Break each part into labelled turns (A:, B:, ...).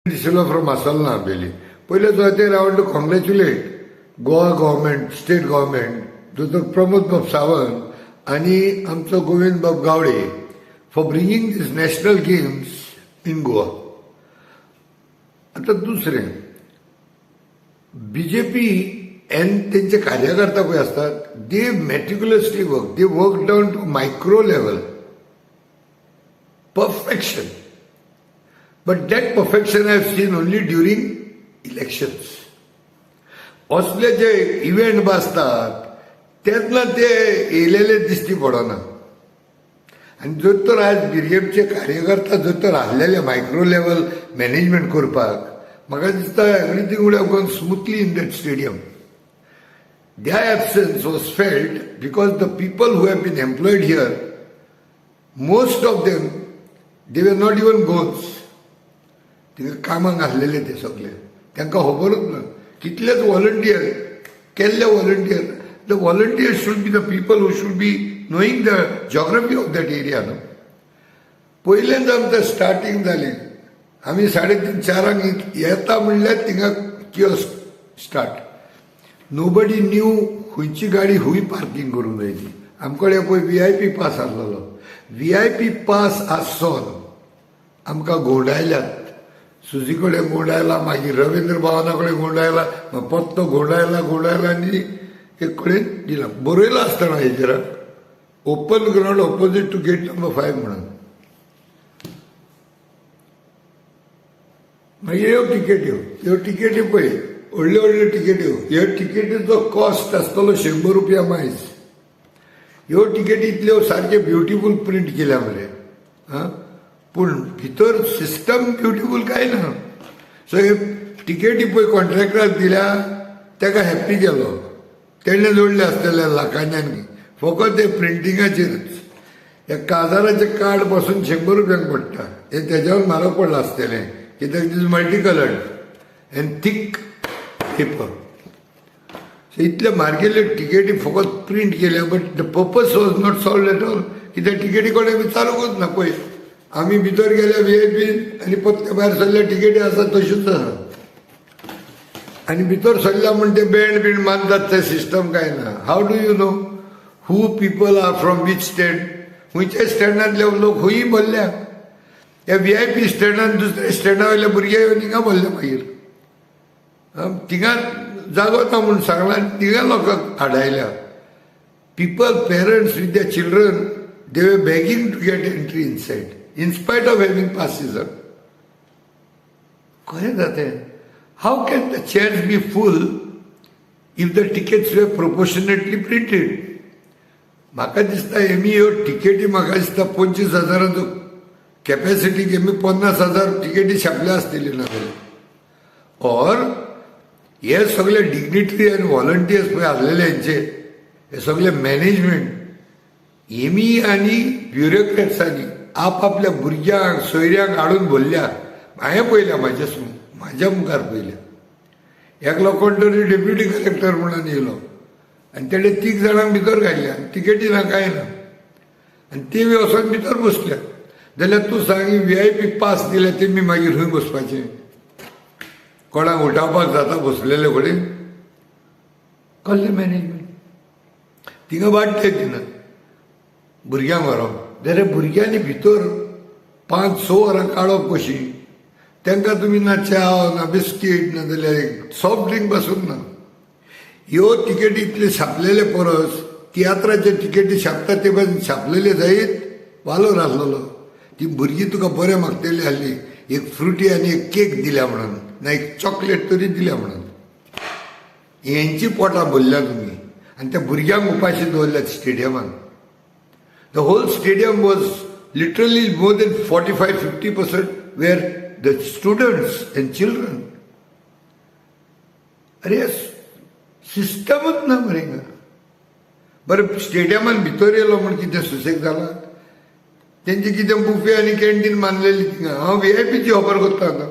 A: D'Silva from Assolna Ambeli. पयले सुवातेर I want to congratulate Goa government, state government, दोतोर प्रमोद बाब सावंत आनी आमचो गोविंद बाब Gawade for bringing this national games in Goa. आतां दुसरें, बीजेपी एन तेंचे कार्यकर्ता पळय आसतात, they meticulously work, they work down to micro level perfection. But that perfection I have seen only during elections. असले जे इव्हेंट आसतात तेन्ना ते येयलेले दिश्टी पडना. आनी जर तर आयज बीजेपीचे कार्यकर्ता जर तर आसलेले मायक्रो लेवल मॅनेजमेंट करपाक, म्हाका दिसता everything would have gone smoothly in that stadium. Their absence was felt because the people who have been employed here, most of them, they were not even Goans. थिंगा कामाक आसलेले ते सगळे, तांकां खबरूच ना. कितलेच व्हॉलंटियर केल्ले volunteer, the volunteer should be the people who should be knowing the geography of that area न्हू. पयलेंच आमचें स्टार्टींग जालें, आमी 3:30 4 येता म्हणल्यार थिंगा कियोस्क स्टार्ट. नोबडी न्यू खंयची गाडी खंय पार्कींग करूंक जाय ती. आमकडे पळय व्ही I P pass आसलेलो. व्ही I P pass आसोन आमकां घुंवडायल्यात. सुजी कडेन घुंवडायला, मागीर रवींद्र भवना कडेन घुंवडायला, पत्तो घुंवडायला घुंवडायला आनी एक कडेन दिला. बरयलां आसतना हेजेर open ground opposite to gate number 5 म्हणून. मागीर ह्यो टिकेट्यो, ह्यो टिकेटी पळय, व्हडल्यो व्हडल्यो टिकेट्यो. ह्यो टिकेटीचो कॉस्ट आसतलो 100 रुपया मायज. ह्यो टिकेटी इतल्यो सारक्यो ब्युटिफूल प्रिंट केल्या मरे, आं, पूण भितर सिस्टम ब्युटिफूल काय ना. सो हे टिकेटी पळय कॉन्ट्रॅक्टराक दिल्या, ताका हॅप्पी केलो, तेणें जोडले आसतले लाखांनी फकत ते प्रिंटिंगाचेरच. ह्या काजाराचें कार्ड पासून 100 रुपयांक पडटा. हें तेज्यावर म्हारग पडलां आसतलें, कित्याक is multi coloured and thick paper. So इतले मार्गेल्यो टिकेटी फकत प्रिंट केल्या, but the purpose was not solve at all. कित्याक टिकेटी कोणें विचारूंकूच ना. पळय आमी भितर गेल्या व्ही I P आनी पत्ते भायर सरल्या, टिकेटी आसा तश्योच आसा. आनी भितर सरल्या म्हण ते बँड बीण मानतात ते सिस्टम काय ना. How do you know who people are from which stand? खंयच्या स्टँडांतले लोक खंयूय भरल्या. ह्या व्ही I P स्टँडान दुसऱ्या स्टँडा वयले भुरगे येवन हिंगा भरले. मागीर थिंगा जागो ना म्हूण सांगलां आनी थिंगा लोकांक आडायल्या. People, parents with their children, they were begging to get entry inside in spite of having passes. कशें जातें? How can the chairs be full if the tickets were proportionately printed? म्हाका दिसता हेमी ह्यो टिकेटी, म्हाका दिसता 25,000चो कॅपॅसिटी हेमी 50,000 टिकेटी छापल्या आसतली ना जाल्यार. ऑर हे सगळे डिग्निटरी आनी व्हॉलंटियर्स पळय आसलेले हेंचे, हे सगळे मॅनेजमेंट हेमी आनी ब्युरोक्रेट्सांनी आपापल्या भुरग्यांक सोयऱ्यांक हाडून भरल्या. हांवें पळयल्या, म्हाज्या मुखार पळयल्या. एकलो कोण तरी डेप्युटी कलेक्टर म्हणून येयलो आनी तेणें तीग जाणांक भितर घातल्या आनी तिकेटी ना कांय ना आनी ती बी वचोन भितर बसल्या. जाल्यार तूं सांग, व्ही I P pass दिल्या तेमी मागीर खंय बसपाचें? कोणाक उठावपाक जाता बसलेले कडेन? कसलें मॅनेजमेंट? थिंगा वाडटे दिना भुरग्यांक व्हरोंक जाल्यार भुरग्यांनी भितर 5-6 वरां काडप कशीं? तांकां तुमी ना च्या ना बिस्कीट ना जाल्यार एक सॉफ्ट ड्रिंक पासून ना. ह्यो तिकेटी इतले छापलेले परस तियात्राचे तिकेटी छापता ते पासून छापलेले जायत वालोर आसलेलो. ती भुरगीं तुका बरें मागतली आहली, एक फ्रुटी आनी एक केक दिल्या म्हणून, ना एक चॉकलेट तरी दिल्या म्हणून. हेंची पोटां भरल्या तुमी आनी त्या भुरग्यांक उपाशी दवरल्यात स्टेडियमान. The whole stadium was literally more than 45-50% were the students and children. अरे, सिस्टमूच ना मरे हिंगा. बरें, स्टेडियमान भितर येयलो म्हूण कितें सुसेग जाला? तेंचे कितें बुफे आनी कॅन्टीन मानलेली थिंगा. हांव व्ही I पीची खबर करता आतां.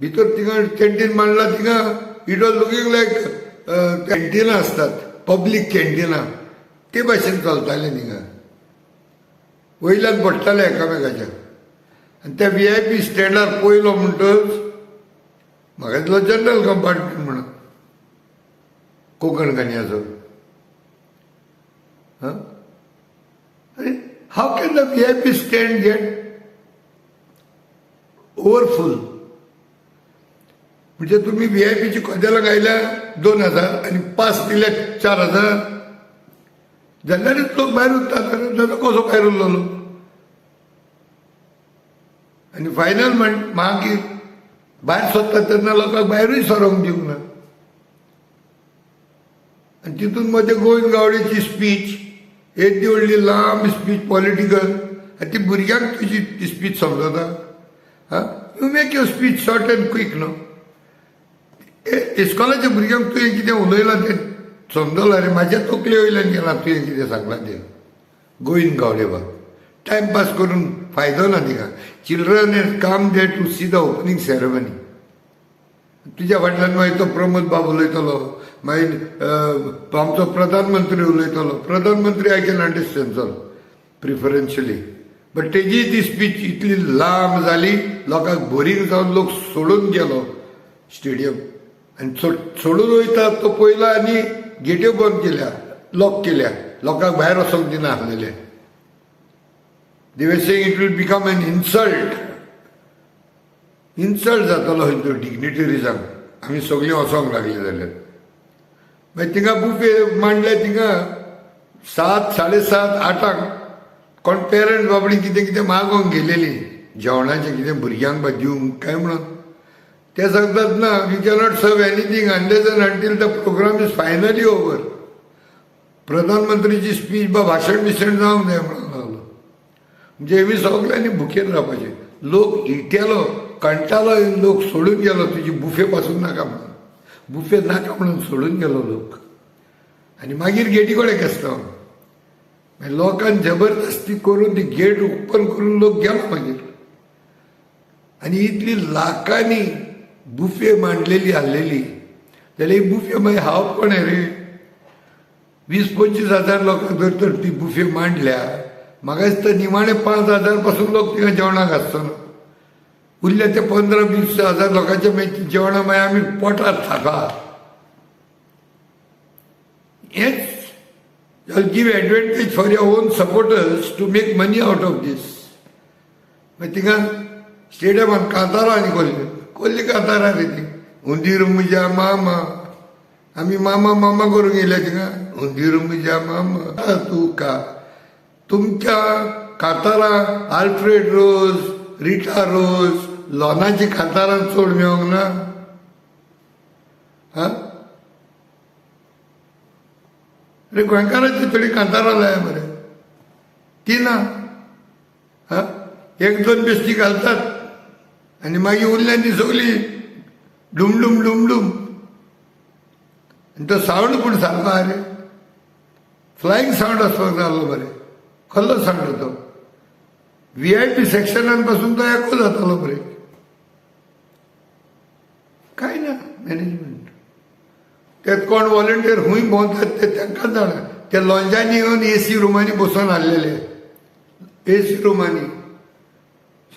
A: भितर थिंगा कॅन्टीन मांडला थिंगा, it was looking like कॅन्टिनां आसतात, पब्लीक कॅन्टिनां, ते भाशेन चलतालें थिंगा. वयल्यान पडटाले एकामेकाच्या. आनी त्या व्ही I P स्टँडार पयलो म्हणटच म्हाका दिसलो जनरल कंपार्टमेंट म्हणून कोंकण कन्याचो. अरे, how can the VIP stand get over full? म्हणजे तुम्ही व्हीआयपीची कदेलां घायल्या 2000 आनी पास दिले 4000, जाल्यारूच लोक भायर उरतात. ताचो कसो भायर उरलो लोक? आनी फायनल म्हण मागीर भायर सोदतात तेन्ना लोकांक भायरूय सरोंक दिवंक ना. आनी तितून मदें गोविंद गावडेची स्पीच, येदी व्हडली लांब स्पीच पॉलिटिकल, आनी ती भुरग्यांक तुजी ती स्पीच समजता? आं, you make your speech short and quick न्हू. इस्कॉलाच्या भुरग्यांक तुवें कितें उलयलां तें समजलां रे? म्हाज्या तकले वयल्यान गेलां तुवें कितें सांगलां तें. गोविंद गावडे बाब, टायमपास करून फायदो ना तिका. Children has come there to see the opening ceremony. तुज्या फाटल्यान मागीर तो प्रमोद बाब उलयतलो, मागीर आमचो प्रधानमंत्री उलयतलो. प्रधानमंत्री I can understand चल प्रिफरन्शियली, बट तेजी ती स्पीच इतली लांब जाली, लोकांक बोरींग जावन लोक सोडून गेलो स्टेडियम. आनी सोडून वयता तो पयला आनी गेट्यो बंद केल्या, लॉक केल्या, लोकांक भायर वचोंक दिना आसलेले. They were saying it will become an insult. Insult जातलो खंय तो डिग्निटरीजांक, आमी सगळीं वचोंक लागली जाल्यार. मागीर थिंगा बुफे मांडले थिंगा 7, 7:30, 8 कोण पेरंट्स बाबडी कितें कितें मागोंक गेलेली जेवणाचें कितें भुरग्यांक बा दिवंक काय म्हणून. ते सांगतात ना, we cannot serve anything unless and until the programme is finally over. प्रधानमंत्रीची स्पीच बा भाशण बिशण जावंक जाय म्हणून लागलो. म्हणजे हेमी सगळ्यांनी भुकेन रावपाचें. लोक इटेलो कंटालो, लोक सोडून गेलो तुजी बुफे पासून नाका म्हणून, बुफे नाका म्हणून सोडून गेलो लोक. आनी मागीर गेटी कडेन केस्तांव, मागीर लोकान जबरदस्ती करून ती गेट ओपन करून लोक गेलो मागीर. आनी इतली लाखांनी बुफे मांडलेली आहलेली जाल्यार ही बुफे मागीर हांव कोण रे? 20-25 हजार लोकांक जर तर ती बुफे मांडल्या, म्हाका दिसता निमाणे 5000 पासून लोक थिंगा जेवणाक आसतना, उरले ते 15-20 हजार लोकांच्या मागीर जेवणां मागीर आमी पोटार थाका. हेंच you'll give advantage for your own supporters to make money out of this. मागीर थिंगा स्टेडियमान कांतारां आनी कोल्ली कोल्ली कांतारां रे ती. उंदीर म्हज्या मामा, आमी मामा मामा करूंक येयल्या थिंगा. उंदीर म्हज्या मामा तुका, तुमच्या कांतारां आल्फ्रेड रोज, रिटा रोज, लॉनाची कांतारां चड मेळोंक ना. आं, अरे गोंयकारांची थोडी कांतारां लाय मरे, ती ना. आं, 1-2 बेश्टी घालतात आनी मागीर उरल्या ती सगळी डुमडुम डुमडुम. आनी तो सावंड पूण सारको आहा रे, फ्लायींग सावंड आसपाक जाय आसलो मरे. कसलो सावंड तो? व्हीआयपी सेक्शनान पासून तो एको जातालो मरे. काय ना मॅनेजमेंट. ते कोण वॉलंटियर खूंय भोंवतात ते तांकां जाणा. ते लॉन्जांनी येवन एसी रुमांनी बसोन हाडलेले, एसी रुमांनी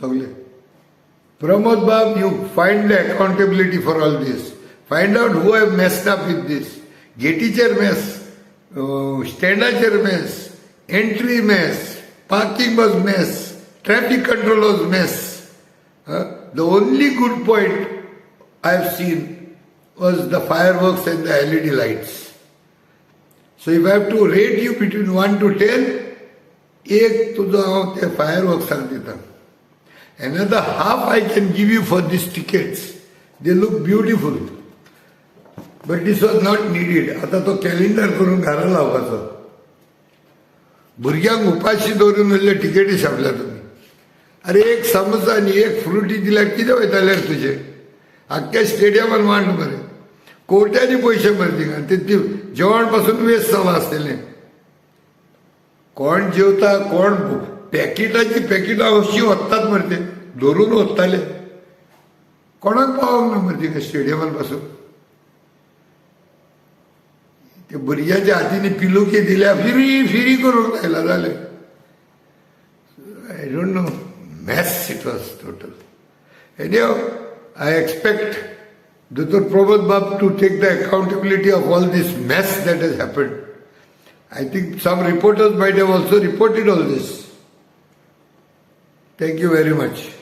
A: सगळे. प्रमोद बाब, you find the accountability for all this. Find out who have messed up with this. गेटीचेर mess, स्टँडाचेर mess, entry mess, parking was mess, traffic control was mess. The only good point I have seen was the fireworks and the LED lights. So if I have to rate you between 1 to 10, एक तुजो हांव ते फायरवर्क्साक दिता. Another half I can give you for these tickets. They look beautiful. But this was not needed. आता तो calendar करून घरा लावपाचो. भुरग्यांक उपाशी दवरून उरले टिकेटी छापल्या तुमी. अरे एक समोसा आनी एक फ्रुटी दिल्यार कितें वयताले तुजें? आख्ख्या स्टेडियमान मांड मरे, कोट्यांनी पयशे मरे थिंगा. ते जेवण पासून वेस्ट जालां आसतलें. कोण जेवता कोण पॅकेटाची पॅकेटां अशीं वत्तात मरे, ते धरून वत्ताले, कोणाक पावोंक ना मरे थिंगा स्टेडियमान पासून. ते भुरग्यांच्या हातींनी पिलुकी दिल्या, फिरी फिरी करूंक लायला जालें. I don't know, mess it was total. Anyhow, I expect दोतोर प्रमोद बाब to take the accountability of all this mess that has happened. I think some reporters might have also reported all this. Thank you very much.